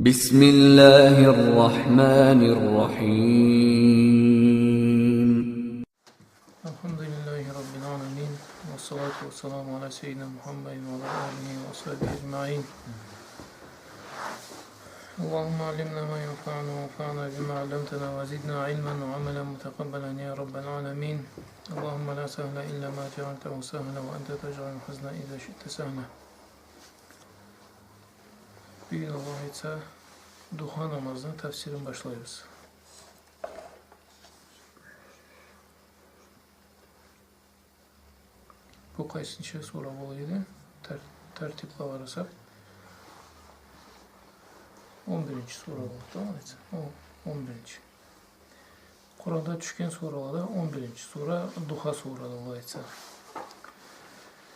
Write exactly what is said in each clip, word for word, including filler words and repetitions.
بسم الله الرحمن الرحيم. الحمد لله رب العالمين، والصلاة والسلام على سيدنا محمد وعلى آله وصحبه أجمعين. اللهم علمنا ما ينفعنا وانفعنا بما علمتنا وزدنا علما وعملا متقبلا يا رب العالمين. اللهم لا سهل إلا ما جعلته سهلا وأنت تجعل الحزن إذا شئت سهلا. Бюгюн, Аллах айтса, духа намазны тафсирин башлайбыз. Бу къайсынчы сура бола эди? Тар-, тартип бла къарасакъ, он биринчи сура болады, Аллах айтса. О, он биринчи. Къуранда тюшген суралада он биринчи сура Духа сурады, Аллах айтса.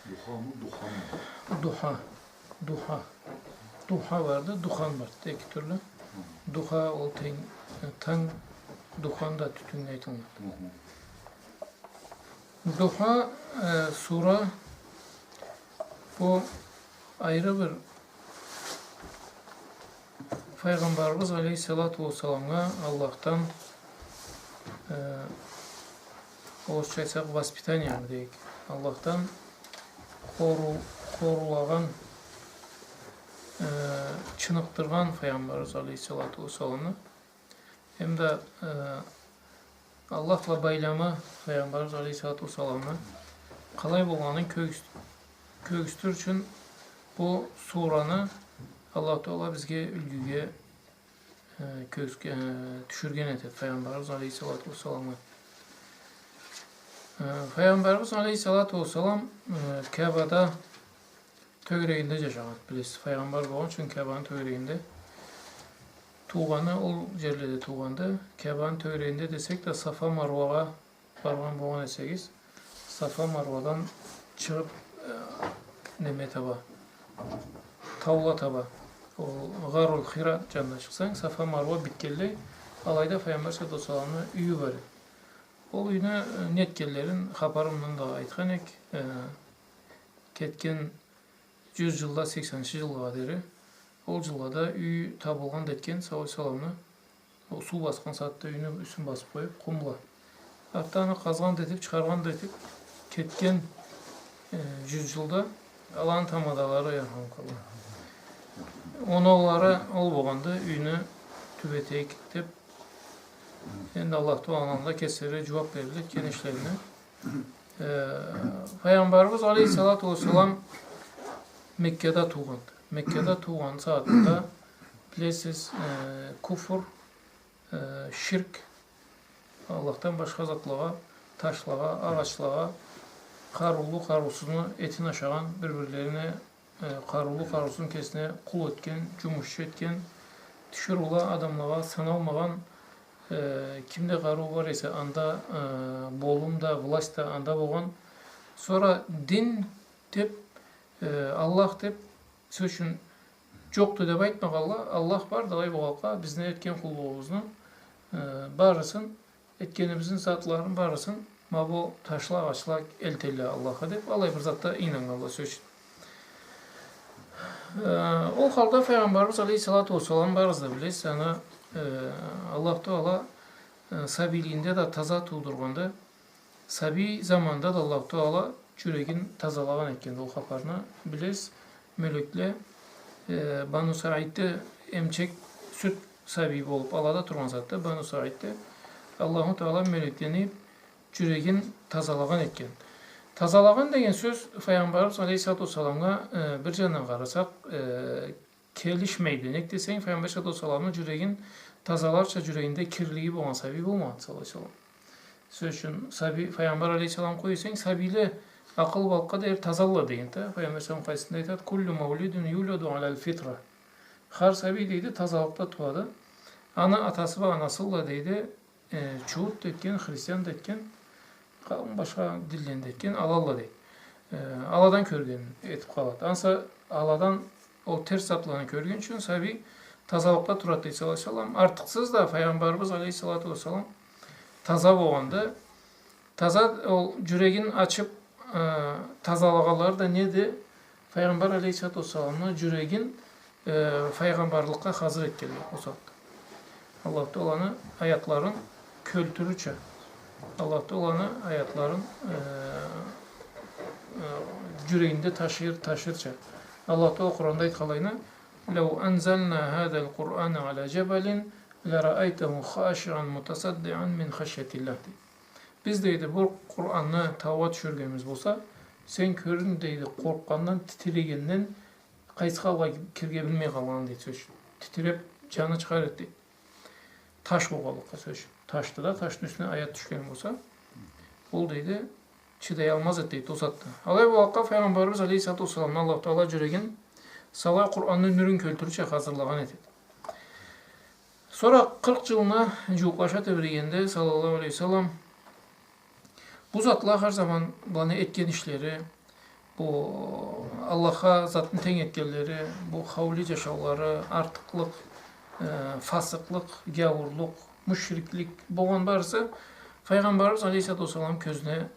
Духамы, духамы? Духа. Духа. Духа барды, духан барды. Эки тюрлю. Духа ол тенг, э, танг, духан да тютюннге айтылынады. Духа, э, сура, бу айры бир Файгъамбарыбыз алейхиссалату уассаламгъа Аллахдан, э, орусча айтсакъ, воспитание дейик. Аллахдан хору-, хорулагъан, э, чыныкъдыргъан Файгъамбарыбыз алейхиссалату уассаламны. Эм да, э, Аллах бла байламы Файгъамбарыбыз алейхиссалату уассаламны къалай болгъанын кёргюз-, кёргюзтюр ючюн бу сураны Аллаху Таала бизге юлгюге, э, кёргюз-, э, тюшюрген этеди Файгъамбарыбыз алейхиссалату уассаламгъа. Э, Файгъамбарыбыз алейхиссалату уассалам, э, Каабада тёгерегинде джашагъан, билесиз. Файгъамбар болгъан ючюн Каабаны тёгерегинде. Туугъаны ол джерледе туугъанды. Каабаны тёгерегинде десек да, Сафа Маруагъа баргъан болгъан эсегиз, Сафа Маруадан чыгъыб, э, неме таба, таула таба, ол Гъарул Хира джанына чыкъсанг, Сафа Маруа битгенлей, алайда Файгъамбар саллаллаху алейхи ва салламны юйю бар эди. Ол юйню, э, нетгенлерин хапарындан да айтхан эк, э, кетген джюз джылда, сексенинчи джыллагъа дери. Ол джыллада юй табылгъан да этген, саллаллаху алейхи ва салламны, ол суу басхан сагъатда юйню юсюн басыб къоюб, къум бла. Артда аны къазгъан да этиб, чыгъаргъан да этиб, кетген, э, джюз джылда аланы тамадалары, ярхамукаллах, оноулары ол болгъанды, юйню тюбетейик деб, энди Аллах Тааланы аллында кеслери джууаб берирди кеслерине. Э, Файгъамбарыбыз алейхиссалату уассалам Меккада туугъанды. Меккада туугъан сагъатында, билесиз, э, куфр, э, ширк, Аллахдан башха затлагъа, ташлагъа, агъачлагъа, къарыулу, къарыусузну этин ашагъан, бир-бирлерине э, къарыулу къарыусузну кесине къул этген, джумушчу этген, тиширыула адамлагъа саналмагъан, э, кимде къарыу бар эсе, анда, э, болум да, власть да анда болгъан. Сора дин деб, э, Аллах деб, сёз ючюн, джокъду деб айтмагъанла, Аллах барды, алай болгъанлыкъгъа бизни этген къуллугъубузну, э, барысын этгенибизни затларыны барысын ма бу ташла, агъачла элтелле Аллахха деб, алай бир затда ийнаннганла, сёз ючюн. Э, ол халда Файгъамбарыбыз алейхиссалату уассалам, барыгъыз да билесиз, аны, э, Аллах Таала, э, сабийлигинде да таза туудургъанды. Сабий заманда да Аллах Таала джюрегин тазалагъан этгенди, ол хапарны билесиз. Мёлекле, э, Бану Саидде эмчек сют сабий болуб, алада тургъан сагъатда Бану Саидде Аллаху Таала мёлеклени джюрегин тазалагъан этген. Тазалагъан деген сёз Файгъамбарыбыз алейхиссалату уассаламгъа, э, бир джанындан къарасакъ, э, келишмейди. Нек десенг, Файгъамбар алейхиссалату уассаламны джюрегин тазаларча джюрегинде кирлиги болгъан сабий болмагъанды, саллаллаху алейхи ва саллам. Сёз ючюн, сабий, Файгъамбар алейхиссалам къой эсенг, сабийле акъыл-балыкъгъа дери тазалла дегенди. Файгъамбар алейхиссалам хадисинде айтады: «Куллю мавлидин юляду аляль фитра». Хар сабий, дейди, тазалыкъда тууады. Аны атасы бла анасылла, дейди, э, чуут да этген, христиан да этген, къауум башха динлени да этген, алалла, дейди. Э, аладан кёрген этиб къалады. Ансы аладан ол терс затланы кёрген ючюн сабий тазалыкъда турады, дейди, саллаллаху алейхи ва саллам. Артыкъсыз да Файгъамбарыбыз алейхиссалату уассалам таза болгъанды. Таза, ол джюрегин ачыб, э, тазалагъанлары да неди? Файгъамбар алейхиссалату уассаламны джюрегин э, файгъамбарлыкъгъа хазыр этгенле ол сагъатда. Аллаху Тааланы аятларын кёлтюрюрча, Аллаху Тааланы аятларын, э, э, джюрегинде ташыр, ташырча. Аллаху Таала Къуранда айтханлайына: «لو أنزلنا هذا القرآن على جبل لرأيته خاشعا متصدعا من خشية الله», — дейди. Биз, дейди, бу Къуранны таугъа тюшюргенибиз болса, сен кёрюрюнг, дейди, къоркъгъандан, титирегенден, къайсы халгъа кирирге билмей къалгъанын, дейди, сёз ючюн. Титиреп, джаны чыгъар эди, дейди. Таш болгъанлыкъгъа, сёз ючюн. Ташды да, ташны юсюне аят тюшген болса, ол, дейди, чыдаялмаз эди, дейди, ол сагъатда. Алай болгъанлыкъгъа, Файгъамбарыбыз алейхиссалату уассаламны Аллаху Таала джюрегин сала Къуранны нюрюн кёлтюрюрча хазырлагъан эди. Сора къыркъ джылына джууукълаша тебрегенде, саллаллаху алейхи ва саллам, бу затла хар заман быланы этген ишлери, бу Аллахха затны тенг этгенлери, бу хауле джашаулары, артыкълыкъ, э, фасыкълыкъ, гяуурлукъ, мушриклик болгъан барысы Файгъамбарыбыз алейхиссалату уассалам кёзюне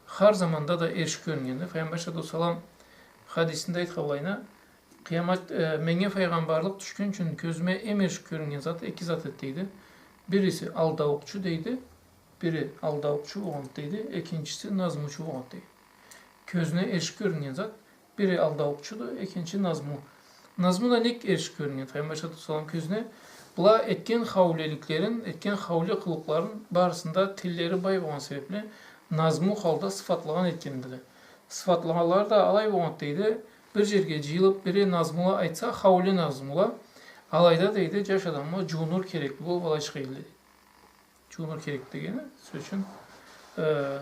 хар заманда да эрши кёрюннгенди. Файгъамбар алейхиссалату уассалам хадисинде айтханлайына, Къыямат, э, меннге файгъамбарлыкъ тюшгюнчюн кёзюме эм эрши кёрюннген зат эки зат эди, дейди. Бириси алдаукъчу, дейди. Бири алдаукъчу болгъанды, дейди. Экинчиси назмучу болгъанды, дейди. Кёзюне эрши кёрюннген зат, бири алдаукъчуду, экинчи назму. Назму да нек эрши кёрюннген Файгъамбар алейхиссалату уассалам кёзюне? Была этген хаулеликлерин, этген хауле къылыкъларын барысын да тиллери бай болгъан себепли назму халда сыфатлагъан этгендиле. Сыфатлагъанлары да алай болгъанды, дейди. Бир джерге джыйылып, бири назмула айтса, хауле назмула, алайда, дейди, джаш адамла джуунур керекли болуп алай чыгъа эдиле, дейди. Джуунур керек дегени, сёз ючюн, э,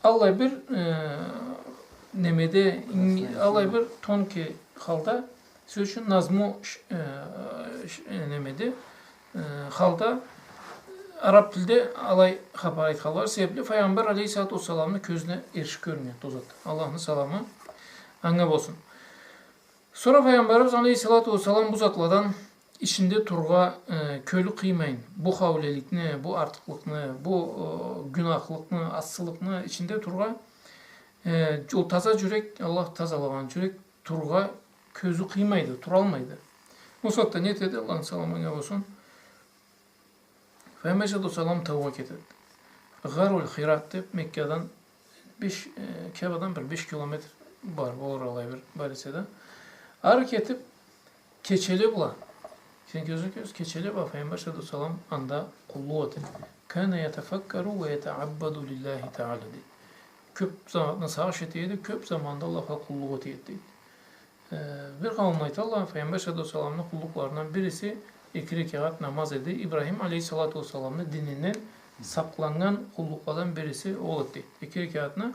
аллай бир, э, немеде, ин-, аллай бир тонкий халда, сёз ючюн назму ш-, э, ш-, э, немеде, э, халда араб тилде алай хапар айтханла себепли Файгъамбар алейхиссалату уассаламны кёзюне эрши кёрюннген ол зат. Аллахны саламы анга болсун. Сора Файгъамбарыбыз алейхиссалату уассалам бу затладан ичинде тургъа, э, кёлю къыймайын, бу хаулеликни, бу артыкълыкъны, бу, э, гюнахлыкъны, ассылыкъны ичинде тургъа, э, ол таза джюрек, Аллах тазалагъан джюрек тургъа кёзю къыймайды, туралмайды. Ол сагъатда не этеди, Аллахны саламы анга болсун? Файгъамбар алейхиссалату уассалам таугъа кетеди. Гъаруль Хира деп Меккадан беш, э, Каабадан бир беш километр бар, болур алай бир, бар эсе да. Ары кетип, кечеле бла, сен кёзюнг кёресе, кечеле бла Файгъамбар алейхиссалату уассалам анда къуллукъ этеди. «كان يتفكر ويتعبد لله تعالى», дейди. Кёп затны сагъыш эте эди, кёп заманда Аллахха къуллукъ эте эди, дейди. Э, бир къауумла айталла, Файгъамбар алейхиссалату уассаламны къуллукъларындан бириси эки рекагъат намаз эди. Ибрахим алейхиссалату уассаламны дининден сакъланнган къуллукъладан бириси ол эди, дейди. Эки рекагъатны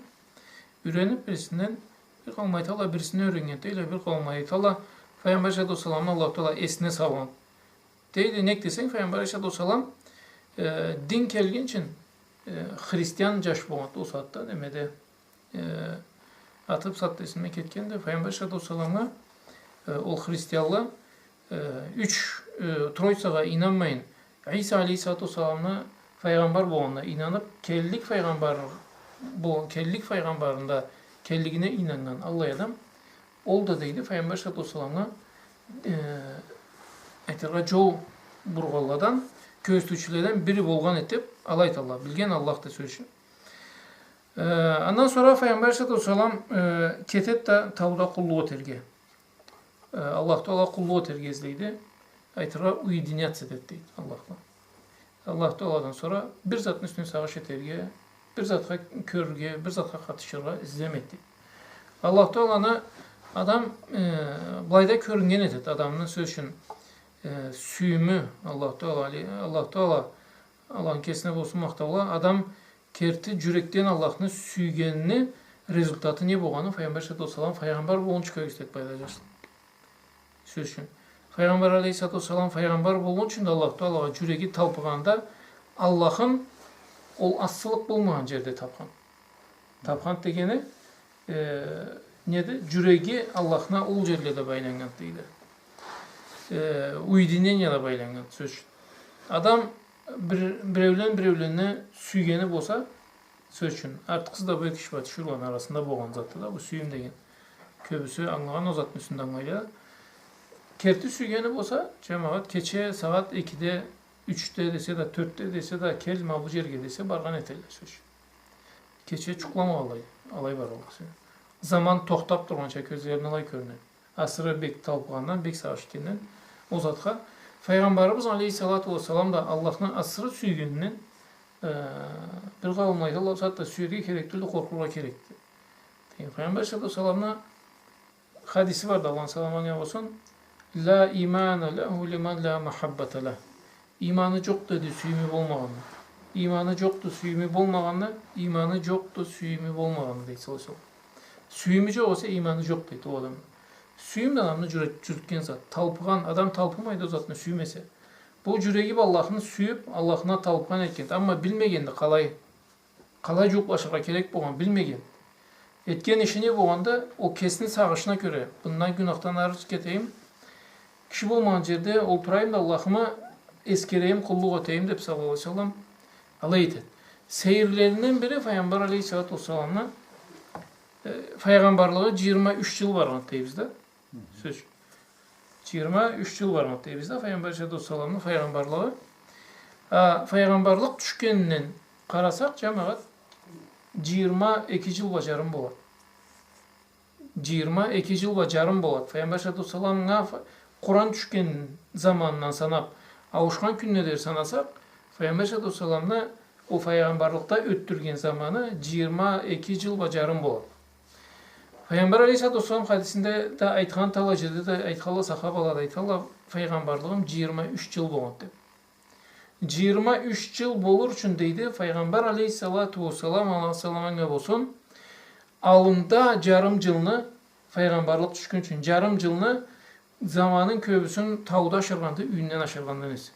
юренип, бирисинден, бир къауумла айталла, бирисинден юреннген, дейди, бир къауумла айталла, Файгъамбар алейхиссалату уассаламны Аллаху Таала эсине салгъан. Дейди, нек десенг, Файгъамбар алейхиссалату уассалам, э, дин келгинчи, э, христиан джаш болгъанды ол сагъатда, немеде, э, аты бусагъатда эсимден кетгенди. Файгъамбар алейхиссалату уассаламгъа, э, ол христианла, э, юч, э, троицагъа ийнанмайын, Иса алейхиссалату уассаламны файгъамбар болгъанына ийнанып, келлик файгъамбар бо-, келлик файгъамбарында келлигине ийнаннган аллай адам, ол да, дейди, Файгъамбар алейхиссалату уассаламгъа, э, айтыргъа, джол бургъанладан, кёзитиучюледен бири болгъан эди деп алай айталла. Билген Аллахды, сёз ючюн. Э, андан сора Файгъамбар алейхиссалату уассалам, э, кетеди да тауда къуллукъ этерге. Э, Аллаху Таалагъа къуллукъ этерге излейди. Айтыргъа, уединяться этеди, дейди, Аллах бла. Аллаху Тааладан сора бир затны юсюне сагъыш этерге, бир затха кёрюрге, бир затха къатышыргъа излемейди, дейди. Аллаху Тааланы адам, э, былайда кёрюннген этеди, адамны, сёз ючюн, э, сюйюмю, Аллаху Таала, Аллаху Таала, Аллахны кесине болсун махтаула, адам керти джюрекден Аллахны сюйгенини результаты не болгъаны, Файгъамбар алейхиссалату уассалам файгъамбар болгъунчу кёргюзтеди, былайда, джашла. Сёз ючюн, Файгъамбар алейхиссалату уассалам файгъамбар болгъунчу да Аллаху Таалагъа джюреги талпыгъанда, Аллахын ол ассылыкъ болмагъан джерде тапхан. Тапхан дегени, э, неди? Джюреги Аллахына ол джерледе байланнган, дейди. Э, уединениеде байланнган, сёз ючюн. Адам бир, биреулен биреуленине сюйгени болса, сёз ючюн, артыкъсыз да бу эки шифа тиширыуланы арасында болгъан затды да, бу сюйюм деген. Кёбюсю ангылагъан ол затны юсюнде ангылайла. Керти сюйгени болса, джамагъат, кече сагъат экиде, ючде десе да, тёртде десе да, кел ма бу джерге десе, баргъан этелле, сёз. Кече джукъламагъанлай, алай баралла. Заман тохтаб тургъанча кёзлерине алай кёрюне. Асыры бек талпыгъандан, бек сагъыш этгенден, ол затха. Файгъамбарыбыз алейхиссалату уассалам да Аллахны асыры сюйгенинден, э, бир къауумла айталла, ол сагъатда сюерге керек тюлдю, къоркъургъа керекди. Файгъамбар алейхиссалату уассаламны хадиси барды, Аллахны саламы анга болсун: «Ла имана лаху лиман ла махаббата лах». Иманы джокъду, дейди, сюйюмю болмагъанны. Иманы джокъду, сюйюмю болмагъанны, иманы джокъду, сюйюмю болмагъанны, дейди, саллаллаху алейхи ва саллам. Сюйюмю джокъ эсе, иманы джокъ, дейди, ол адамны. Сюйюм да адамны джюре-, джюрютген зат. Талпыгъан, адам талпымайды ол затны сюймесе. Бу джюреги бла Аллахны сюйюб, Аллахына талпыгъан этгенди. Амма билмегенди къалай. Къалай джууукълашыргъа керек болгъан билмеген. Этген иши не болгъанды, ол кесини сагъышына кёре, мындан гюнахдан ары кетейим, киши болмагъан джерде олтурайым да Аллахыма эсгерейим, къуллукъ этейим деб, саллаллаху алейхи ва саллам, алай этеди. Сейирлеринден бири Файгъамбар алейхиссалату уассаламны, э, файгъамбарлыгъы джыйырма юч джыл баргъан дейбиз да. Сёз. Джыйырма юч джыл баргъан дейбиз да, Файгъамбар алейхиссалату уассаламны файгъамбарлыгъы. А, файгъамбарлыкъ тюшгенинден къарасакъ, джамагъат, джыйырма эки джыл бла джарым болады. Джыйырма эки джыл бла джарым болады. Файгъамбар алейхиссалату уассаламгъа фа-, Къуран тюшген заманындан санаб, ауушхан кюнюне дери санасакъ, Файгъамбар алейхиссалату уассаламны ол файгъамбарлыкъда ётдюрген заманы джыйырма эки джыл бла джарым болады. Файгъамбар алейхиссалату уассалам хадисинде да айтхан, талай джерде да айтханла, сахабала да айтханла, файгъамбарлыгъым джыйырма юч джыл болгъанды деб. Джыйырма юч джыл болур ючюн, дейди, Файгъамбар алейхиссалату уассалам, Аллахны саламы анга болсун, аллында джарым джылны, файгъамбарлыкъ тюшгюн ючюн джарым джылны заманын кёбюсюн тауда ашыргъанды, юйюнден ашыргъандан эсе.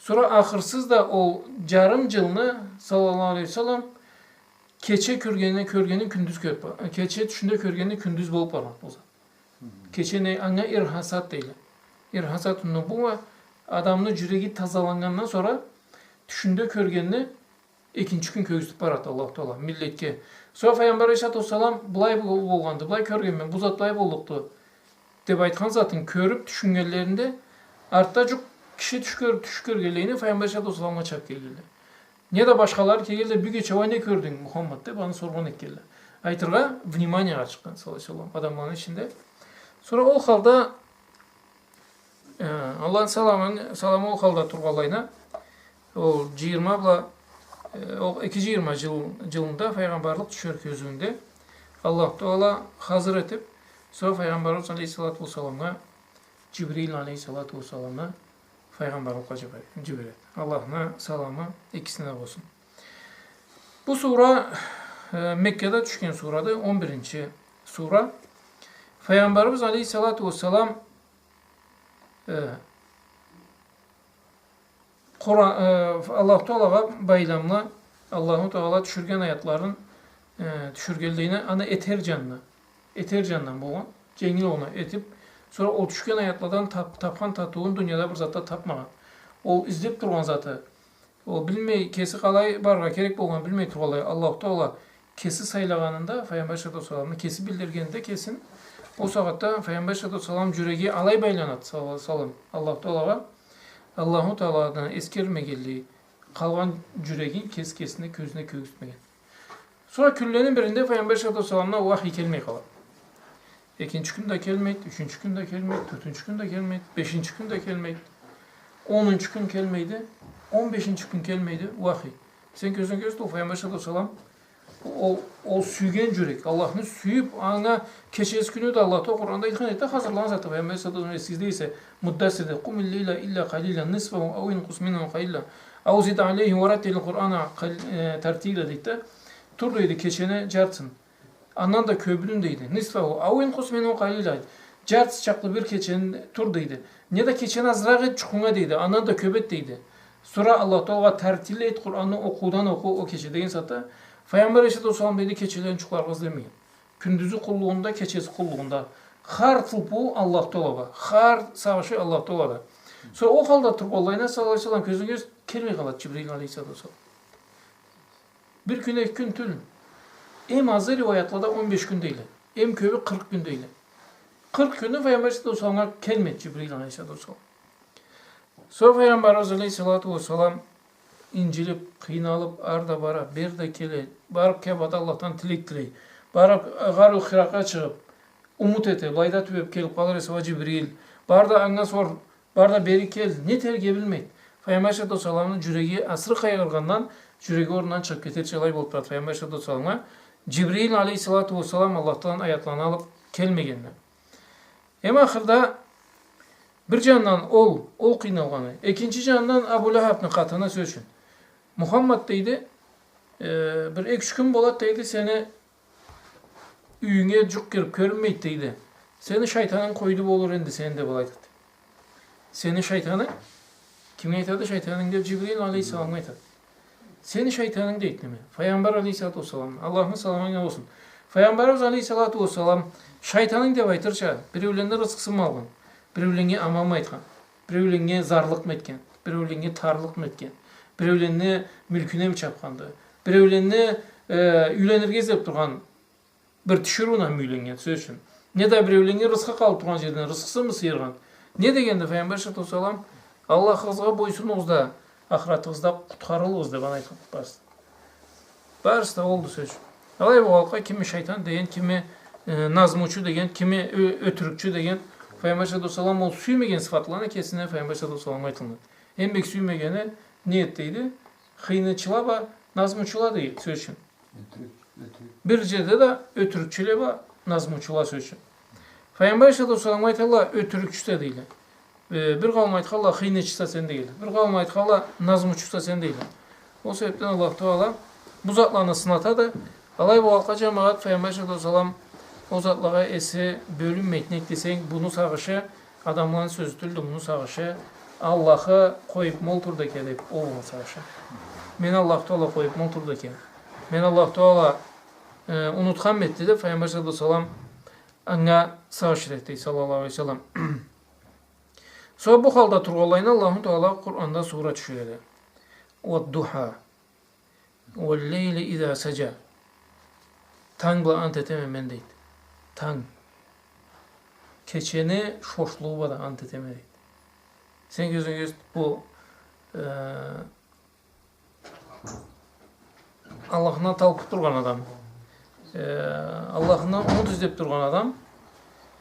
Сора ахырсыз да ол джарым джылны, саллаллаху алейхи ва саллам, кече кёргенин, кёргенин кюндюз кёрюб, кече тюшюнде кёргенин кюндюз болуб баргъан ол зат. Кечени анга ирхасат дейле. Ирхасат нубува, адамны джюреги тазаланнгандан сора тюшюнде кёргенин экинчи кюн кёргюзтюб барады Аллаху Тагъала миллетге. Сора Файгъамбар алейхиссалату уассалам былай бол-, болгъанды, былай кёргенме, бу зат былай боллукъду деб айтхан затын кёрюб тюшюннгенлеринде, артда джукъ киши тюш кёр-, тюш кёргенлейине Файгъамбар алейхиссалату уассаламгъа чабыб келгенле. Неда башхала келгенле, бюгече уа не кёрдюнг, Мухаммад, деб аны соргъан этгенле. Айтыргъа, вниманиягъа чыкъгъан, саллаллаху алейхи ва саллам, адамланы ичинде. Сора ол халда Э, Аллахны саламы, саламы ол халда тургъанлайына, ол джыйырма бла, э, ол эки джыйырма джыл, джылында файгъамбарлыкъ тюшер кёзюуюнде Аллаху Тагъала хазыр этиб, сора Файгъамбарыбыз алейхиссалату уассаламгъа Джибрил алейхиссалату уассаламны файгъамбарлыкъгъа джибер-, джибереди. Аллахны саламы экисине да болсун. Бу сура, э, Меккада тюшген сурады, он биринчи сура. Файгъамбарыбыз алейхиссалату уассалам Э, Къуран, э, Аллаху Тагъалагъа байламлы, Аллаху Тагъала тюшюрген аятларын, э, тюшюргенлигине, аны этер джанына, этер джанындан болгъан, дженгил огъуна этиб, сора ол тюшген аятладан тап-, табхан татыуун дунияда бир затда табмагъан. Ол излеб тургъан заты, ол билмей, кеси къалай барыргъа керек болгъанын билмей тургъанлай, Аллаху Тагъала кеси сайлагъанын да, Файгъамбар алейхиссалату уассаламны кеси билдиргенин да кесин, ол сагъатда Файгъамбар алейхиссалату уассалам джюреги алай байланады, сала-, салам, Аллаху Тагъалагъа, Аллаху Тагъаладан эсгермегенлей, къалгъан джюрегин кес-, кесине, кёзюне кёргюзтмеген. Сора кюнлени биринде Файгъамбар алейхиссалату уассаламгъа уахий келмей къалады. Экинчи кюн да келмейди, ючюнчю кюн да келмейди, тёртюнчю кюн да келмейди, бешинчи кюн да келмейди, онунчу кюн келмейди, он бешинчи кюн келмейди, уахий. Сен кёзюнге кёргюзт, ол Файгъамбар алейхиссалату уассалам, ол, ол сюйген джюрек, Аллахны сюйюб, анга кечеси-кюню да Аллах Тагъала Къуранда илхан этди, хазырлагъан заты. Файгъамбар алейхиссалату уассалам эсигизде эсе, Муддассирде, «Къумил лейла илля къалиля, нисфаху ау инкъус минху къалиля, ау зид алейхи уа раттиль Къурана къал-, э, тартиля», дейди да. Тур, дейди, кечени джартысын. Андан да кёбюн, дейди. «Нисфаху ау инкъус минху къалиля». Джартысы чакълы бир кечени тур, дейди. Неда кечени азыракъ эт джукъунга, дейди. Андан да кёб эт, дейди. Сора Аллаху Тагъалагъа тартиль эт, Къуранны окъуудан окъу ол кече деген сагъатда. Файгъамбар алейхиссалату уассалам, дейди, кечелени джукъларгъа излемеген. Кюндюзю къуллугъунда, кечеси къуллугъунда. Хар тылпыуу Аллаху Тагъалада. Хар сагъышы Аллаху Тагъалада. Сора ол халда тургъанлайына, саллаллаху алейхи уа саллам, кёзюнге кёргюзт, келмей къалады Джибрил алейхиссалату уассалам. Бир кюн, эки кюн тюл. Эм азы риуаятлада он беш кюн дейле. Эм кёбю къыркъ кюн дейле. Къыркъ кюнню Файгъамбар алейхиссалату уассаламгъа келмеди Джибрил алейхиссалату уассалам. Сора Файгъамбарыбыз алейхиссалату уассалам инджилиб, къыйналыб, ары да бара, бери да келе, барыб Каабада Аллахдан тилек тилей, барыб Гъару Хирагъа чыгъыб, умут эте, былайда тюбеб келиб къалыр эсе уа Джибрил, бар да анга сор, бар да бери кел, не этерге билмейди. Файгъамбар алейхиссалату уассаламны джюреги асыры къайгъыргъандан, джюреги орнундан чыгъыб кетерча алай болуб турады Файгъамбар алейхиссалату уассаламгъа, Джибрил алейхиссалату уассалам Аллахдан аятланы алыб келмегенде. Эм ахырда бир джандан ол, ол къыйналгъаны, экинчи джандан Абу Лахабны къатыны, сёз ючюн. Мухаммад, дейди, э, бир эки-юч кюн болады, дейди, сени юйюнге джукъ кириб кёрюнмейди, дейди. Сени шайтанынг къойду болур энди сени, деб алай айтады. Сени шайтанынг? Кимге айтады шайтанынг деб? Джибрил алейхиссаламгъа айтады. Сени шайтанынг дейди, неме? Файгъамбар алейхиссалату уассалам. Аллахны саламы анга болсун. Файгъамбарыбыз алейхиссалату уассалам шайтанынг деб айтырча, биреуленни рысхысын алгъан, биреуленнге аманмы айтхан, биреуленнге зарлыкъмы этген, биреуленнге тарлыкъмы этген, биреуленни мюлкюнеми чабханды, биреуленни, э, юйленирге излеб тургъан бир тиширыуна юйленнген, сёз ючюн. Неда биреуленнге рысхы къалыб тургъан джерден рысхысынмы сыйыргъан? Не дегенди Файгъамбар алейхиссалату уассалам? Аллахыгъызгъа бойсунугъуз да, ахыратыгъызда къутхарылыгъыз деб аны айтхан барысы. Барысы да олду, сёз ючюн. Алай болгъанлыкъгъа кими шайтан деген, кими, э, назмучу деген, кими ё-, ётюрюкчю деген. Файгъамбар алейхиссалату уассалам ол сюймеген сыфатланы кесине Файгъамбар алейхиссалату уассаламгъа айтылынады. Эм бек сюймегени не эди, дейди? Хыйнычыла бла назмучула, дейди, сёз ючюн. Ётюрюк, ётюрюк. Бир джерде да ётюрюкчюле бла назмучула, сёз ючюн. Файгъамбар алейхиссалату уассаламгъа айталла, ётюрюкчюсе, дейле. Э, бир къауум айтхалла, хыйнычыса сен, дейле. Бир къауум айтхалла, назмучуса сен, дейле. Ол себебден Аллаху Таала бу затланы сынатады. Алай болгъанлыкъгъа, джамагъат, Файгъамбар алейхиссалату уассалам ол затлагъа эси бёлюнмейди, нек десенг, муну сагъышы адамланы сёзю тюлдю, муну сагъышы Аллахы къоюб ма олтурду экен деб, ол муну сагъышы. Мени Аллаху Таала къоюб ма олтурду экен. Мени Аллаху Таала, э, унутханмы эди деб, Файгъамбар алейхиссалату уассалам анга сагъыш этеди, саллаллаху алейхи ва саллам. Сора бу халда тургъанлайына Аллаху Таала Къуранда сура тюшюреди. والضحى والليل إذا سجى. Танг бла ант этеме мен, дейди. Танг. Кечени шошлугъу бла да ант этеме, дейди. Сен кёзюнге кёз-, бу, э, Аллахына талпыб тургъан адам, э, Аллахына умут излеб тургъан адам,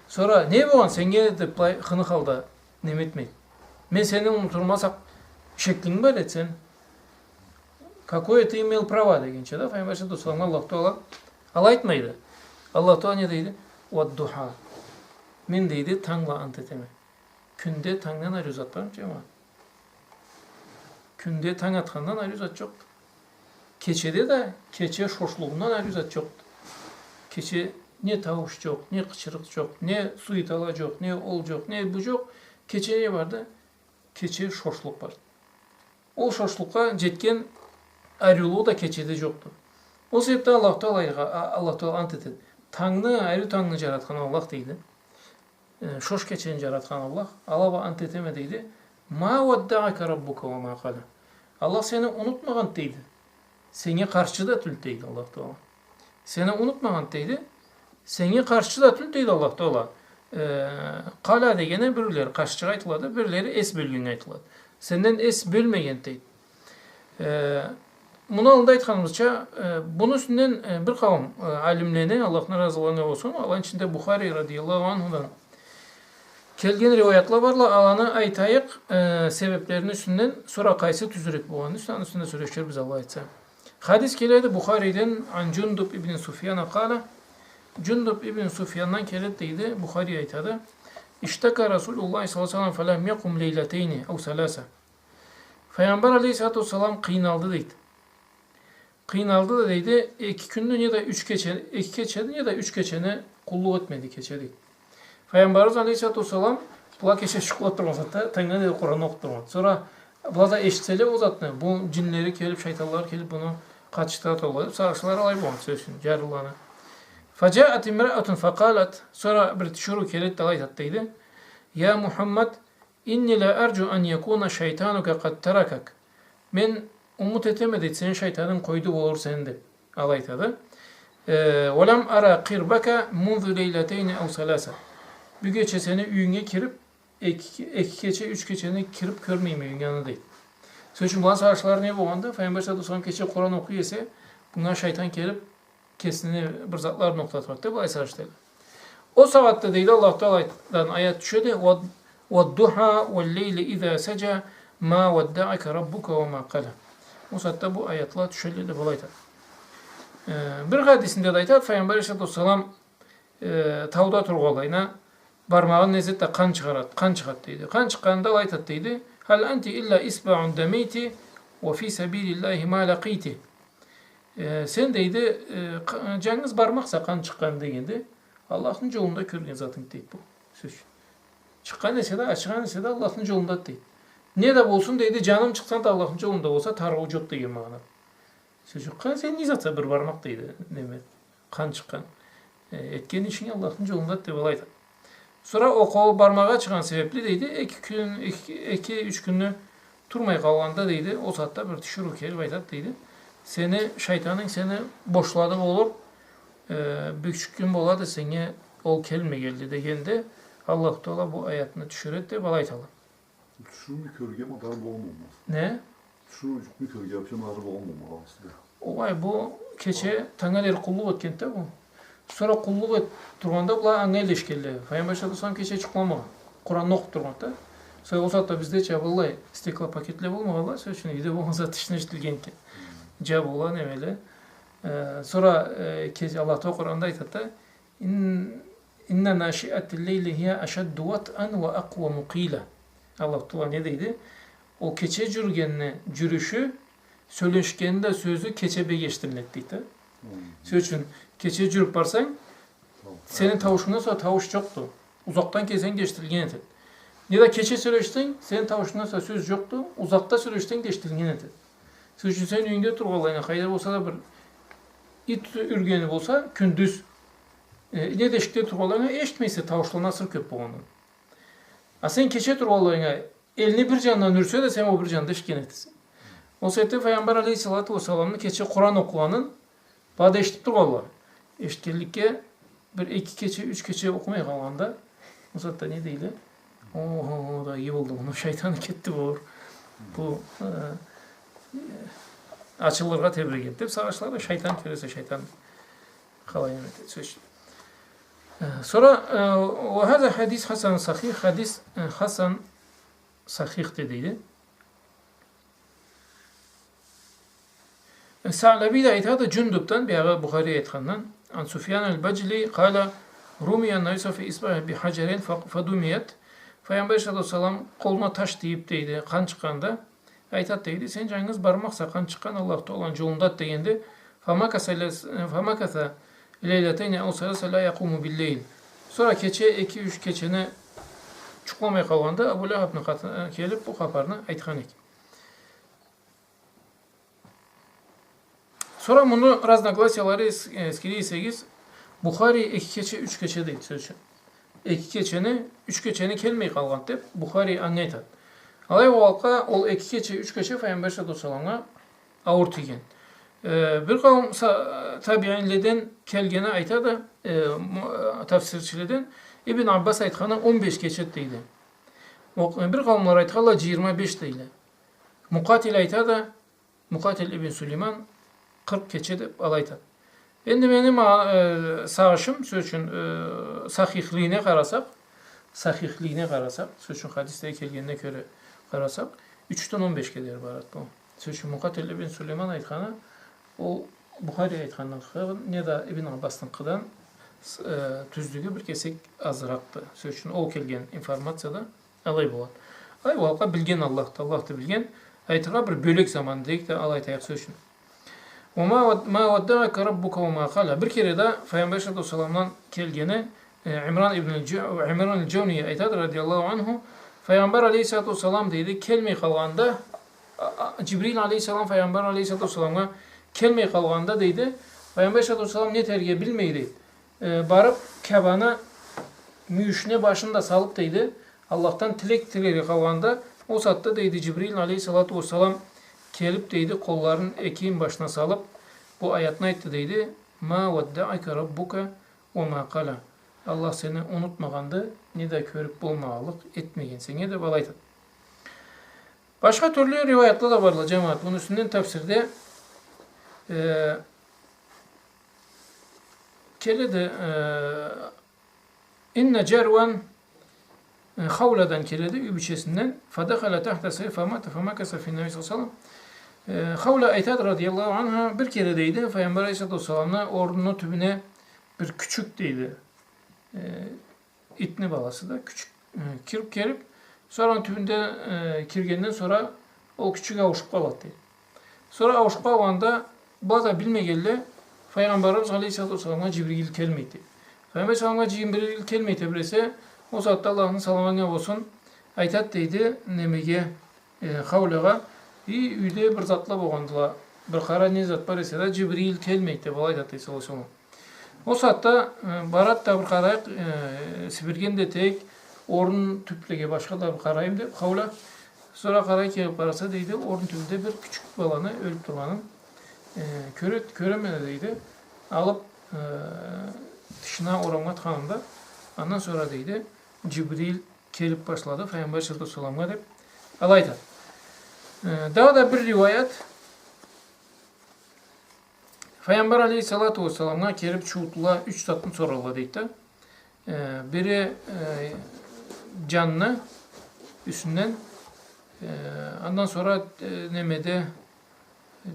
сора, не болгъан сеннге деб, былай хыны халда неме этмейди. Мен сени унутурма сакъ шеклинг бар эди сени. Какое ты имел право дегенча да, Файгъамбар алейхиссалату уассаламгъа Аллаху Таала алай айтмайды. Аллаху Таала не дейди? والضحى. Мен, дейди, танг бла ант этеме. Кюнде тангдан ариу зат бармы, джамагъат? Кюнде танг атхандан ариу зат джокъду. Кечеде да, кече шошлугъундан ариу зат джокъду. Кече не таууш джокъ, не къычырыкъ джокъ, не суетала джокъ, не ол джокъ, не бу джокъ. Кече не барды? Кече шошлукъ барды. Ол шошлукъгъа джетген ариулугъу да кечеде джокъду. Ол себебден Аллаху Таала, а-, Аллаху Таала ант этеди. Тангны, ариу тангны джаратхан Аллах, дейди. Э, шош кечени джаратхан Аллах, ала бла ант этеме, дейди. ما ودعك ربك وما قلى. Аллах сени унутмагъанды, дейди. Сеннге къаршчы да тюлдю, дейди Аллаху Таала. Сени унутмагъанды, дейди. Сеннге къаршчы да тюлдю, дейди Аллаху Таала. Э, къала дегени бирлери къаршчыгъа айтылады, бирлери эс бёлгеннге айтылады. Сенден эс бёлмегенди, дейди. Э, муну аллында айтханыбызча, э, муну юсюнден, э, бир къауум, э, алимлени, Аллахны разылыгъы анга болсун, аланы ичинде Бухари радияллаху анхудан келген риуаятла барла, аланы айтайыкъ, э, себеблерини юсюнден, сора къайсы тюзюрек болгъаныны юсюнден, аны юсюнде сёлеширбиз, Аллах айтса. Хадис келеди Бухариден, عن جندب بن سفيان قال, Джундуб ибн Суфьяндан келеди, дейди, Бухари айтады: اشتكى رسول الله صلى الله عليه وسلم فلم يقم ليلتين أو ثلاثة. Файгъамбар алейхиссалату уассалам къыйналды, дейди. Къыйналды да, дейди, эки кюнню неда юч кече-, эки кечени неда юч кечени къуллукъ этмеди кече, дейди. Файгъамбарыбыз алейхиссалату уассалам была кече джукълаб тургъан затда, тангда неда Къуран окъуб тургъан. Сора была да эшитселе ол затны, бу джинлери келиб, шайтанлары келиб, муну къатышдыра туралла деб, сагъышлары алай болгъан, сёз ючюн, джарлыланы. فجاءت امرأة فقالت, сора бир тиширыу келеди да алай айтады, дейди: يا محمد، إني لأرجو أن يكون شيطانك قد تركك. Мен умут этеме, дейди, сени шайтанынг къойду болур сени, деб. Алай айтады. Э, ولم أر قربك منذ ليلتين أو ثلاثة. бюгече сени юйюнге кирип, эки, эки кече, юч кечени кирип кёрмейме юйюнге аны, дейди. Сёз ючюн, буланы сагъышлары не болгъанды? Файгъамбар саллаллаху алейхи ва саллам кече Къуран окъуй эсе, мынга шайтан келип, кесине бир затларын окъута турады, деб, былай сагъыш этеди. Ол сагъатда, дейди, Аллаху Тааладан аят тюшеди: «Вад-, ваддуха, валлейли иза саджа, ма ваддаака раббука ва ма къала». Ол сагъатда бу аятла тюшелле деб, былай айтады. Э, бир хадисинде да айтады, Файгъамбар алейхиссалату вассалам, э, тауда тургъанлайына, бармагъын эзе да къан чыгъарады, къан чыгъады, дейди. Къан чыкъгъанында алай айтады, дейди: «Хал анти илла исбаун дамейти ва фи сабилиллахи ма лакъийти». Э, сен, дейди, э, къ-, джангыз бармакъса къан чыкъгъан дегенде, Аллахны джолунда кёрген затынг, дейди, бу. Сёз ючюн. Чыкъгъан эсе да, ачыгъан эсе да, Аллахны джолунда, дейди. Не да болсун, дейди, джаным чыкъса да, Аллахны джолунда болса, тарыуу джокъ деген магъанада. Сёз джокъ. Къан сен не затса бир бармакъ, дейди, неме, къан чыкъгъан. Э, этген ишинг Аллахны джолунда, деб, алай айтады. Сора ол къол бармагъы ачыгъан себебли, дейди, эки кюн, эки, эки, юч кюнню турмай къалгъанда, дейди, ол сагъатда бир тиширыу келип айтады, дейди. Сени шайтанынг сени бошлады болур, э, бир юч кюн болады сеннге ол келмегенли дегенде, Аллаху Таала бу аятны тюшюреди деб, алай айталла. Тиширыуну кёрген адам болгъан болмаз. Не? Тиширыуну кёрген адам болгъан болмаз. Огъай, бу кече тангнга дери къуллукъ этгенди да бу. Сора къуллукъ этиб тургъанда была анга элешгенле. Файгъамбар саллаллаху алейхи ва саллам кече джукъламагъан. Къуран окъуб тургъанды да. Сора ол сагъатда бизде джабыллай стеклопакетле болмагъанла, сёз ючюн, юйде болгъан зат тышына эшитилгенди. Джабыула, немеле. Э, сора, э, кече Аллаху Таала Къуранда айтады да, «Ин-, инна нашиатал лейли хия ашадду ватъан ва акъваму къийла». Аллаху Таала не дейди? Ол кече джюрюгенни джюрюшю, сёлешгенни да сёзю кече бек эшитилинеди, дейди да. Хы. Сёз ючюн, кече джюрюб барсанг, сени таушунгдан сора тауш джокъду. Узакъдан келсенг да эшитилген этеди. Не да кече сёлешсенг, сени таушунгдан сора сёз джокъду, узакъда сёлешсенг да эшитилген этеди. Сёз ючюн, сен юйюнгде тургъанлайына, къайда болса да бир ит юргени болса, кюндюз, э, не да эшикде тургъанлайына эшитмейсе, таушла насыр кёб болгъандан. А сен кече тургъанлайына, элни бир джанындан юрсе да, сен ол бир джанда эшитген этесе. Ол себебден Файгъамбар алейхиссалату уассаламны кече Къуран окъугъанын бары да эшитиб тургъанла. Эшитгенликге, бир эки кече, юч кече окъумай къалгъанда, ол сагъатда не дейле? О, о, о, да иги болду, муну шайтаны кетди бу. Бу, э, э, ачылыргъа тебреген. Деб сагъышлары, шайтан кёре эсе, шайтан къалай неме этеди, сёз ючюн. Э, сора, э, «Ва хаза хадис хасан сахих», хадис, э, хасан сахихди, дейди. Саълаби да айтады Джундубдан, биягъы Бухари айтхандан, ан Суфьян аль-Баджли къала: «Румия ннабий саллаллаху алейхи ва саллам фи исбаихи би хаджарин фа-, фадумият». Файгъамбар саллаллаху алейхи ва саллам къолуна таш тийиб, дейди, къан чыкъгъанда, айтады, дейди: «Сен джангыз бармакъса къан чыкъгъан, Аллаху Тааланы джолундады», дегенде, «Фамакаса лес-, фамакаса лейлатайни ау саласа ла якъуму биллейл». Сора кече, эки-юч кечени джукъламай къалгъанда, Абу Лахабны къатына келиб, бу хапарны айтхан экен. Сора муну разногласиялары эс-, эскере эсегиз, Бухари эки кече, юч кече дейди, сёз ючюн. Эки кечени, юч кечени келмей къалгъан деб, Бухари анга айтады. Алай болгъанлыкъгъа, ол эки кече, юч кече Файгъамбар саллаллаху алейхи ва салламгъа ауур тийген. Э, бир къауум са-, табиинледен келгени айтады, э, му-, э, тафсирчиледен, Ибн Аббас айтханы он беш кече дейди. О, бир къауумла айтханла джыйырма беш дейле. Мукъатил айтады, Мукъатил ибн Сулейман къыркъ кече деб алай айтады. Энди мени ма-, э, сагъышым, сёз ючюн, э, сахихлигине къарасакъ, сахихлигине къарасакъ, сёз ючюн, хадисде келгенине кёре къарасакъ, ючден он бешге дери барады бу. Сёз ючюн, Мукъатил ибн Сулейман айтханы, ол Бухари айтханныкъыдан, не да Ибн Аббасныкъыдан, с-, э, тюзлюгю бир кесек азыракъды. Сёз ючюн, ол келген информацияда алай болады. Алай болгъанлыкъгъа, билген Аллахды, Аллахды билген. Айтыргъа бир бёлек заман дейик да, алай айтайыкъ, сёз ючюн. «Ва ма вад-, ма ваддаака раббука ва ма къала». Бир кере да Файгъамбар саллаллаху алейхи ва салламдан келгени, э, Имран ибн аль-Джа-, Имран аль-Джауни айтады, радияллаху анху, Файгъамбар алейхиссалату вассалам, дейди, келмей къалгъанда, а, а, Джибрил алейхиссалам Файгъамбар алейхиссалату вассаламгъа келмей къалгъанда, дейди, Файгъамбар саллаллаху алейхи ва саллам не этерге билмей, дейди. Э, барыб, Каабаны мюйюшюне башын да салыб, дейди, Аллахдан тилек тилерге къалгъанда, ол сагъатда, дейди, Джибрил алейхиссалату вассалам келиб, дейди, къолларын эки инбашына салыб, бу аятны айтды, дейди: «Ма ваддаака раббука ва ма къала». Аллах сени унутмагъанды, не да кёрюб болмагъанлыкъ этмеген сеннге, деб алай айтады. Башха тюрлю риуаятла да барла, джамагъат. Муну юсюнден тафсирде, э, келеди, э, инна джарван, э, Хауладан келеди, юй бийчесинден. Фадахала тахта сайф фамата фамакаса фи Наби саллаллаху алейхи ва саллам. Э, Хаула айтады, радияллаху анха, бир кере, дейди, Файгъамбар алейхиссалату вассаламны орнуну тюбюне бир кючюк, дейди, э, итни баласы да кючюк, э, кириб келиб, сора аны тюбюнде, э, киргенден сора ол кючюк ауушуб къалады, дейди. Сора ауушуб къалгъанда, была да билмегенле, Файгъамбарыбыз алейхиссалату вассаламгъа Джибрил келмейди. Файгъамбар саламгъа Джибрил келмейди бир эсе, ол сагъатда, Аллахны саламы анга болсун, айтады, дейди, немеге, э, Хаулагъа, и, юйде бир затла болгъандыла, бир къара не зат бар эсе да, Джибрил келмейди, деб алай айтады, дейди, саллаллаху алейхи ва саллам. Ол сагъатда, э, барады да бир къарайыкъ, э, сибирген да этейик, орун тюблеге башха да бир къарайым, деб, Хаула. Сора къарай келиб къараса, дейди, орун тюбюнде бир кючюк баланы ёлюб тургъанын, э, кёре-, кёреме да, дейди. Алыб, э, тышына, орамгъа атханымда, андан сора, дейди, Джибрил келиб башлады Файгъамбар алейхиссалату вассаламгъа, деб алай айтады. Э, дагъыда бир риуаят. Файгъамбар алейхиссалату вассаламгъа келиб чууутлула юч затны соралла, дейди да. Э, бири, э, джанны юсюнден, э, андан сора, э, немеде,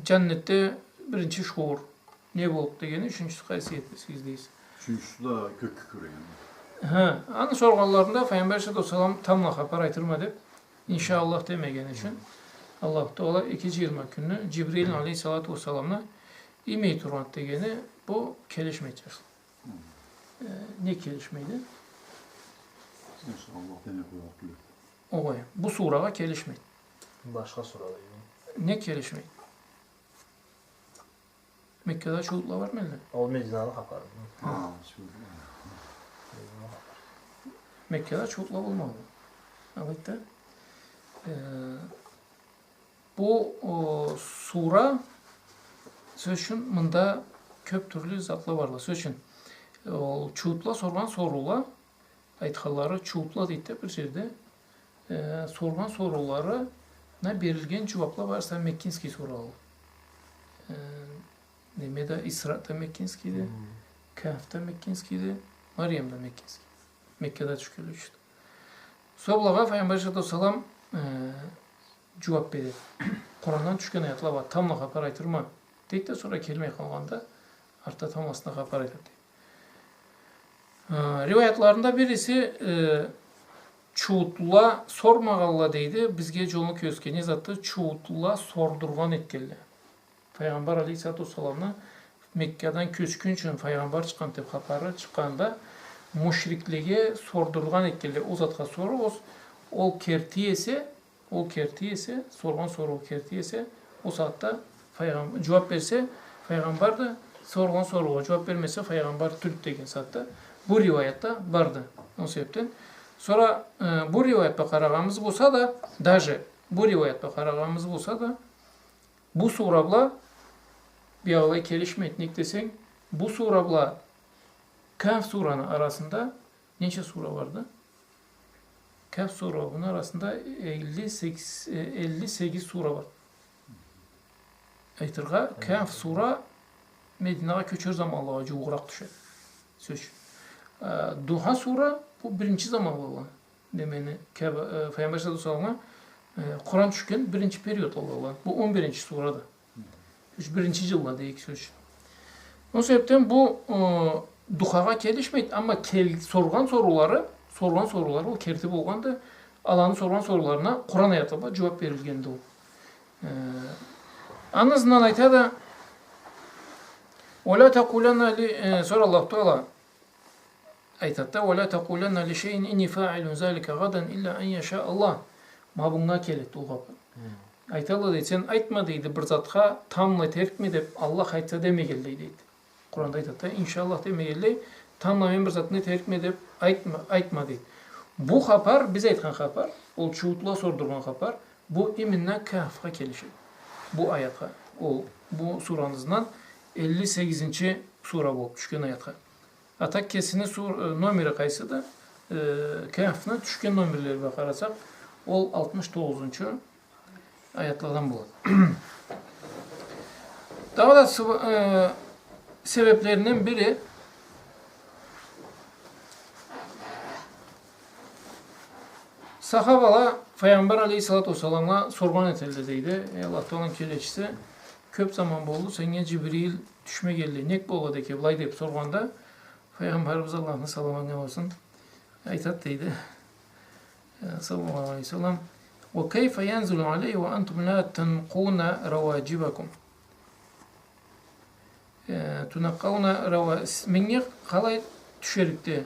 джаннетде биринчи шуур не боллукъ дегени, ючюнчюсю къайсы эди, сиз дейсиз. Ючюнчюсю да кёкге кёрюнген. Хы, аны соргъанларында Файгъамбар алейхиссалату вассалам тамбла хапар айтырма деб, иншаАллах демегени ючюн, Аллаху Тагъала эки джыйылма кюнню Джибрил алейхиссалату вассаламны иймей тургъанды дегени, бу келишмейди, джашла. Э, не келишмейди? ИншаАллах демей къоярыкъ тюйюл. Огъай, бу сурагъа келишмейди. Башха сурагъа, не келишмейди? Меккада чуутла бармы элле? Ол Мединаны хапары. Хы, чуутла. Мединаны хапары. Меккада чуутла болмагъанды. Алайды да. Э, бу, о, сура, сёз ючюн, мында кёб тюрлю затла барла. Сёз ючюн, ол чуутла соргъан соруула, айтханлары, чуутла дейди да бир джерде, э, соргъан сорууларына берилген джууабла барысы да Меккинский сурала. Э, неме да, Исра да Меккинскийди, Кахф да Меккинскийди, Марьям да Меккинский. Меккада тюшгенле ючюн. Сора былагъа Файгъамбар алейхиссалату вассалам, э, джууаб береди. Къурандан тюшген аятла бар, тамбла хапар айтырма, дейди да, сора келмей къалгъанда, артда тамбласына хапар айтады, дейди. Э, риуаятларында бириси, э, чуутла сормагъанла, дейди, бизге джолну кёргюзтген не затды, чуутла сордургъан этгенле. Файгъамбар алейхиссалату вассаламны Меккадан кёчгюнчю файгъамбар чыкъгъан деб хапары чыкъгъанда, мушриклеге сордургъан этгенле, ол затха соругъуз, ол керти эсе, ол керти эсе, соргъан соруу керти эсе, ол сагъатда файгъам-, джууаб берсе, файгъамбарды, соргъан соругъа джууаб бермесе, файгъамбар тюлдю деген сагъатда. Бу риуаятда барды. Ол себебден. Сора, э, бу риуаятха къарагъаныбыз болса да, даже бу риуаятха къарагъаныбыз болса да, бу сура бла, биягъылай келишмейди, нек десенг, бу сура бла Кахф сураны арасында ненча сура барды? Кахф сура, муну арасында элли сегиз, э, элли сегиз сура бар. Айтыргъа, Кахф сура Мединагъа кёчер заманлагъа джууукъракъ тюшеди. Сёз ючюн. Э, Духа сура, бу биринчи заманлагъа. Немени, Каба, э, Файгъамбар саллаллаху алейхи ва салламгъа, э, Къуран тюшген биринчи периодлагъа. Бу он биринчи сурады. Сёз ючюн, биринчи джылла дейик, сёз ючюн. Ол себебден бу, э, Духагъа келишмейди, амма кел-, соргъан соруулары, соргъан соруулары ол керти болгъанды, аланы соргъан сорууларына Къуран аятла бла джууаб берилгенди ол. Э, аны ызындан айтады, «Уа ля такъуланна ли», э, сора Аллаху Тагъала айтады да, «Уа ля такъуланна ли шайин инни фаилун залика гъадан илля ан яша Аллах». Ма бунга келеди ол хапар. Айталла, дейди, сен айтма, дейди, бир затха тамбла этерикме деб, Аллах айтса демегенлей, дейди. Къуранда айтады да, иншаАллах демегенлей, тамбла мен бир затны этерикме деб айтма, айтма, дейди. Бу хапар, биз айтхан хапар, ол чуутла сордургъан хапар, бу именно Кахфха келишеди. Бу аятха, ол, бу сураны ызындан элли сегизинчи сура болуб тюшген аятха. А так кесини сур-, э, номери къайсыды? Э, Кахфны тюшген номерлерине къарасакъ, ол алтмыш тогъузунчу аятладан болады. Дагъыда сыб-, э, себеплеринден бири, сахабала Файгъамбар алейхиссалату уассаламгъа соргъан этелле, дейди: «Эй Аллах Тааланы келечиси, кёп заман болду, сеннге Джибрил тюшмегенли, нек болады экен былай?» — деп соргъанда, Файгъамбарыбыз, Аллахны саламы анга болсун, айтат, дейди, э, саллаллаху алейхи ва саллам: «وكيف ينزل علي وأنتم لا تنقون رواجبكم». Э, «تنقون روا-», с-, меннге къалай тюшерикди,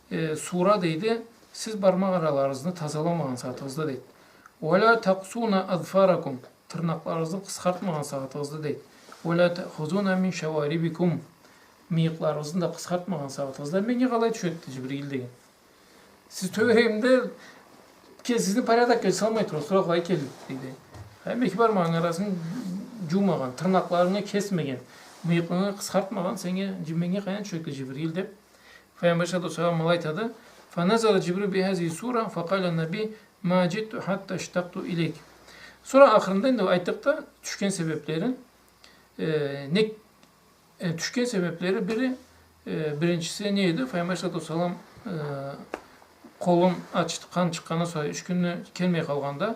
э, сура, дейди, сиз бармакъ араларыгъызны тазаламагъан сагъатыгъызда, дейди. «ولا تقصون أظفاركم», тырнакъларыгъызны къысхартмагъан сагъатыгъызда, дейди. «ولا تأخذون من شواربكم», мыйыкъларыгъызны да къысхартмагъан сагъатыгъызда меннге къалай тюшерикди Джибрил деген. Сиз тёгерегимде кесигизни порядокга салмай турасыз, суракълай келип, дейди. Хай, эки бармагъынгы арасын джумагъан, тырнакъларынгы кесмеген, мыйыкъларынгы къысхартмагъан, сеннге, Джи-, меннге къайдан тюшерикди Джибрил деп, Файгъамбар алейхиссалату уассалам алай айтады. «فنزل جبريل بهذه السورة فقال النبي: ما جئت حتى اشتقت إليك». Сора ахырында энди айтдыкъ да тюшген себеплерин, э, нек-, э, тюшген себеплери бири, э, биринчиси не эди? Файгъамбар алейхиссалату уассалам, э, къолун ачды, къан чыкъгъандан сора юч кюнню келмей къалгъанда,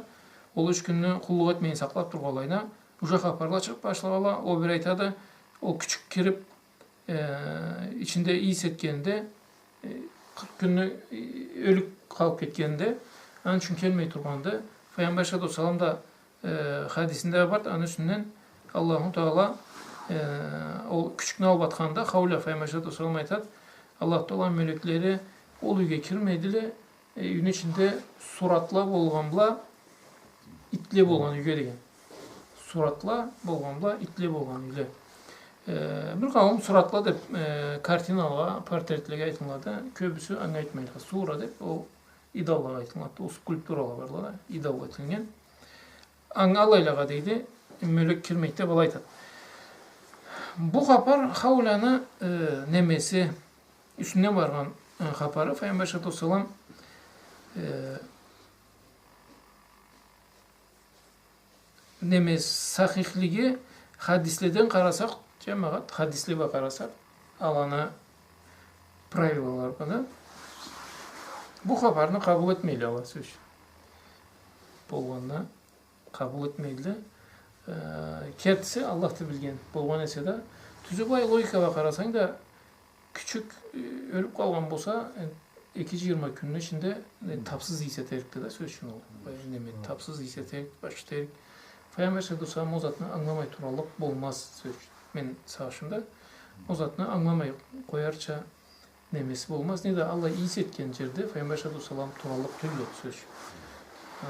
ол юч кюнню къуллукъ этмейин сакълап тургъанлайына, уже хапарла чыгъып башлагъанла, ол бири айтады, ол кючюк кирип, э, ичинде ийис этгенинде, э, къыркъ кюнню, э, ёлюк къалып кетгенинде, аны ючюн келмей тургъанды. Файгъамбар алейхиссалату уассалам да, э, хадисинде барды, аны юсюнден Аллаху Таала, э, ол кючюкню алып атханда, Хаула, Файгъамбар алейхиссалату уассалам айтат, Аллаху Таала мёлеклери ол юйге кирмейдиле, э, юйню ичинде суратла болгъан бла итле болгъан юйге деген. Суратла болгъан бла итле болгъан юйле. Э, бир къауум суратла деп, э, картиналагъа, портретлеге айтылады. Кёбюсю анга айтмайла. Сура деп, ол идоллагъа айтылады, ол скульптурала барла да, идол этилген. Анга алайлагъа дейди, мёлек кирмейди деп алай айтады. Бу хапар Хауланы, э, немеси, юсюнден баргъан, э, хапары, Файгъамбар алейхиссалату уассалам, э, неме, сахихлиги хадиследен къарасакъ, джамагъат, хадисле бла къарасакъ, аланы правилалары бла да, бу хапарны къабыл этмейле ала, сёз ючюн. Болгъанны къабыл этмейле. Э, кертиси, Аллах да билген, болгъан эсе да, тюзю, былай логика бла къарасанг да, кючюк, э, ёлюп къалгъан болса, э, эки джыйырма кюнню ичинде, э, тапсыз ийис этерикди да, сёз ючюн ол. Э, неме, тапсыз ийис этерик, баш этерик. Файгъамбар алейхиссалату уассалам ол затны ангыламай тураллыкъ болмаз, сёз ючюн. Мен сагъышымда, ол затны ангыламай къоярча немеси болмаз. Не да аллай ийис этген джерде Файгъамбар алейхиссалату уассалам тураллыкъ тюйюлдю, сёз ючюн. Э,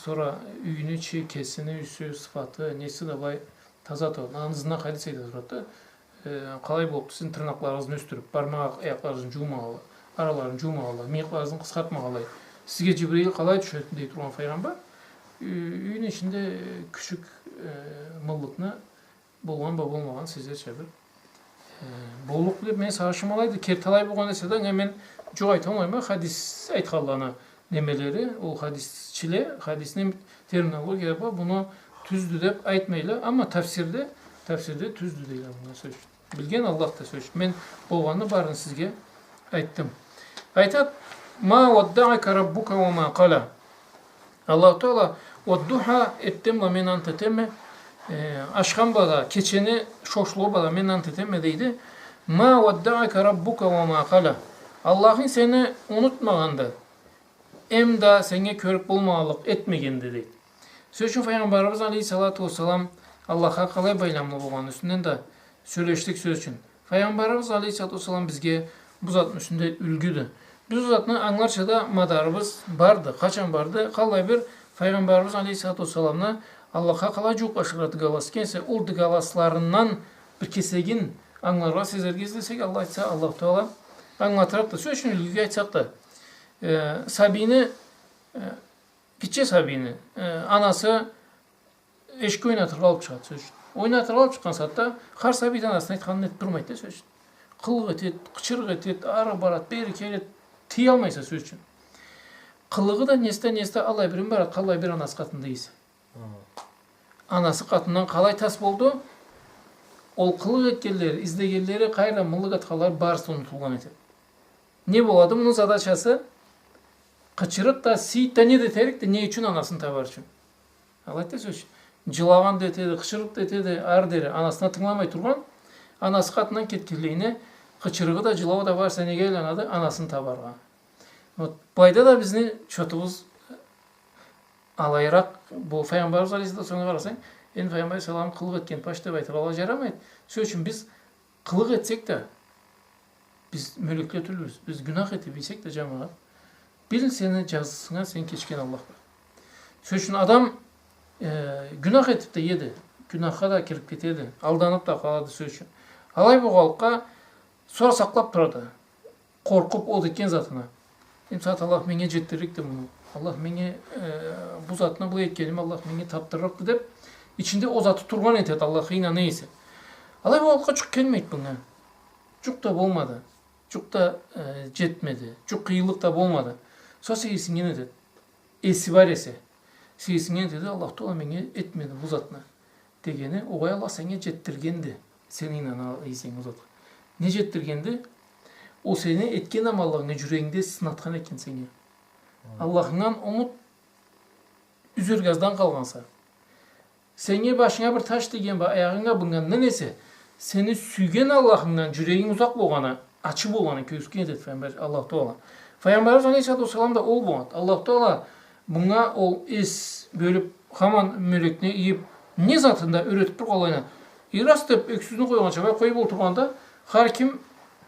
сора юйню ичи, кесини юсю, сыфаты, неси да былай таза турады. Аны ызындан хадис айтады, сурады да, э, къалай боллукъду сизни тырнакъларыгъызны ёсдюрюп, бармакъ аякъларыгъызны джуумагъанлай, араларын джуумагъанлай, мыйыкъларыгъызны къысхартмагъанлай, сизге Джибрил къалай тюшеди дей тургъан Файгъамбар, ю-, юйню ичинде кючюк, э, мыллыкъны болгъан ба, болмагъан, сизлерча бир, э, боллукъду деп мени сагъышым алайды. Керти алай болгъан эсе да, анга мен джукъ айталмайма, хадис айтханланы немелери, ол хадисчиле, хадисни терминология бла, буну тюздю деп айтмайла, амма тафсирде, тафсирде тюздю дейле муну, сёз ючюн. Билген Аллах да, сёз ючюн. Мен болгъанны барын сизге айтдым. Айтат: «ما ودعك ربك وما قلى». Аллаху Таала: «والضحى», эртден бла мен ант этеме, э, ашхам бла да, кечени шошлугъу бла да мен ант этеме, дейди. «ما ودعك ربك وما قلى». Аллахынг сени унутмагъанды, эм да сеннге кёрюк болмагъанлыкъ этмегенди, дейди. Сёз ючюн, Файгъамбарыбыз алейхиссалату уассалам Аллахха къалай байламлы болгъаны юсюнден да сёлешдик, сёз ючюн. Файгъамбарыбыз алейхиссалату уассалам бизге бу затны юсюнде юлгюдю. Биз бу затны ангыларча да мадарыбыз барды. Къачан барды? Къалай бир Файгъамбарыбыз алейхиссалату уассаламны Аллахха къалай джууукълашыргъа дыгалас экен эсе, ол дыгаласларындан бир кесегин ангыларгъа, сезерге излесек, Аллах айтса, Аллаху Таала ангылатырыкъды. Сёз ючюн, юлгюге айтсакъ да, э, сабийни, э, гитче сабийни, э, анасы эшикге ойнатыргъа алып чыгъады, сёз ючюн. Ойнатыргъа алып чыкъгъан сагъатда хар сабий да анасыны айтханын этип турмайды да, сёз ючюн. Къылыкъ этед, къычырыкъ этед, ары барад, бери келед, тыялмайса, сёз ючюн. Къылыгъы да неси да, неси да аллай бир ибаратха, аллай бир анасы къатында эсе. Анасы къатындан къалай тас болду? Ол къылыкъ этгенлери, излегенлери, къайры мыллык атханлары барысы унутулгъан этед. Не болады? Муну задачасы къычырыкъ да, сыйыт да, не да этерик да, не ючюн? Анасын табар ючюн. Алайды да, сёз ючюн. Джылагъан да этеди, къычырыкъ да этеди, ары дери анасына тынгыламай тургъан, анасы къатындан кетгенлейине къычырыгъы да, джылауу да барысы неге айланады? Анасын табаргъа. Вот, былайда да бизни чотубуз алайыракъ, бу Файгъамбарыбыз алейхиссалату уассаламгъа къарасанг, энди Файгъамбар алейхиссалам къылыкъ этген, паш деб айтыб алыргъа джарамайды. Сёз ючюн, биз къылыкъ этсек да, биз мёлекле тюлбюз, биз гюнах этиб ийсек да, джамагъат, бил, сени джазысынга сен кечген Аллах бар. Сёз ючюн, адам, э, гюнах этиб да иеди, гюнахха да кириб кетеди, алданыб да къалады, сёз ючюн. Алай болгъанлыкъгъа, сора сакълаб турады. Къоркъуб ол этген затына. Эм сагъат Аллах меннге джетдирликди муну. Аллах меннге, э, бу затны былай этгеними Аллах меннге табдырлыкъды деб, ичинде ол заты тургъан этед, Аллахха ийнана эсе. Алай болгъанлыкъгъа джукъ келмейд мынга. Джукъ да болмады. Джукъ да, э, джетмеди. Джукъ къыйынлыкъ да болмады. Сора сейирсиннген этед. Эси бар эсе. Сейирсиннген этеди, Аллах Тагъала меннге этмеди бу затны дегени, огъай, Аллах сеннге джетдиргенди. Сен ийнана эсенг ол затха. Не джетдиргенди? Ол сени этген аманлыгъынгы джюрегингде сынатхан экен сеннге. Аллахынгдан умут юзерге аздан къалгъанса. Сеннге башынга бир таш тийген бла аягъынг абыннгандан эсе, сени сюйген Аллахынгдан джюрегинг узакъ болгъаны, ачы болгъаны кёргюзтген этед Файгъамбар, Аллах Тагъала. Файгъамбарыбыз алейхиссалату уассалам да ол болгъан. Аллах Тагъала мынга ол эс бёлюб, хаман мёлекни ийиб, не затын да юретиб тургъанлайына. Ирас деб ёксюзню къойгъанча, былай къоюб олтургъанда, хар ким,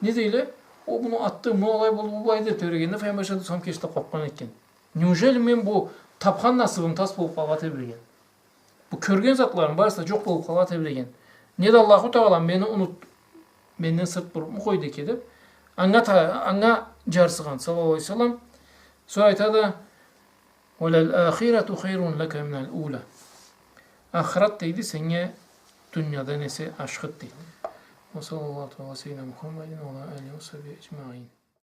не дейле, о, муну атды, муну алай болду, бу былай деб тебрегенде, Файгъамбар алейхиссалату уассалам кечди да къоркъгъан этген. Неужели мен бу табхан насыбым тас болуб къалыргъа тебреген? Бу кёрген затларым барысы да джокъ болуб къалыргъа тебреген. Не да Аллаху Тагъала мени унут, менден сырт бурубму къойду экен деб, анга та-, анга джарсыгъан, саллаллаху алейхи ва саллам. Сора айтады: «وللآخرة خير لك من الأولى». Ахырат, дейди, сеннге дуниядан эсе ашхыды, дейди. وصلى الله تعالى على سيدنا محمد وعلى آله وصحبه أجمعين.